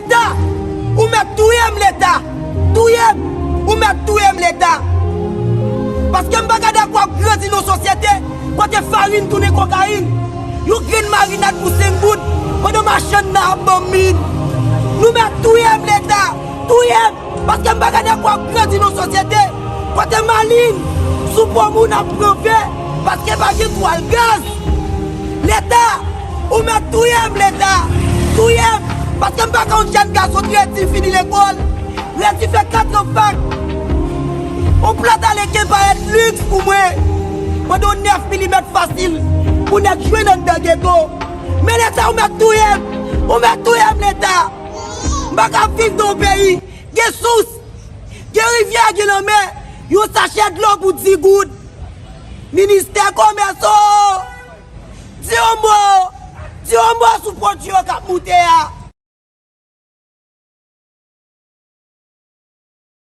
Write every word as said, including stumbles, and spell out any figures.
Leta, ou mèt touye m, Leta. Touye m, ou mèt touye m, Leta. Paske m pa ka dakò ap grandi nan yon sosyete kote farin tounen kokayin. Yon grenn marinad pou senk goud, pandan machann nan ap ban m min. Nou mèt touye m, Leta. Touye m, paske m pa ka dakò ap grandi nan yon sosyete kote malin sou po moun ap pran ve paske pa gen twal gaz. Leta, ou mèt touye m, Leta. Touye m, paske m pa ka yon jèn gason ki redi fini lekòl, redi fè kat an fak. On plat ale ken pa èt liks pou mwen. Pandan yon nèf milimèt fasil pou nèg jwenn anndan geto. Men Leta, ou mèt touye m. Ou mèt touye m, Leta. M pa ka viv nan yon peyi gen sous, gen rivyè, gen lanmè, yon sachè dlo pou dis goud. Ministè Komès o, di yon mo, di yon mo sou pwodui yo k ap moute a.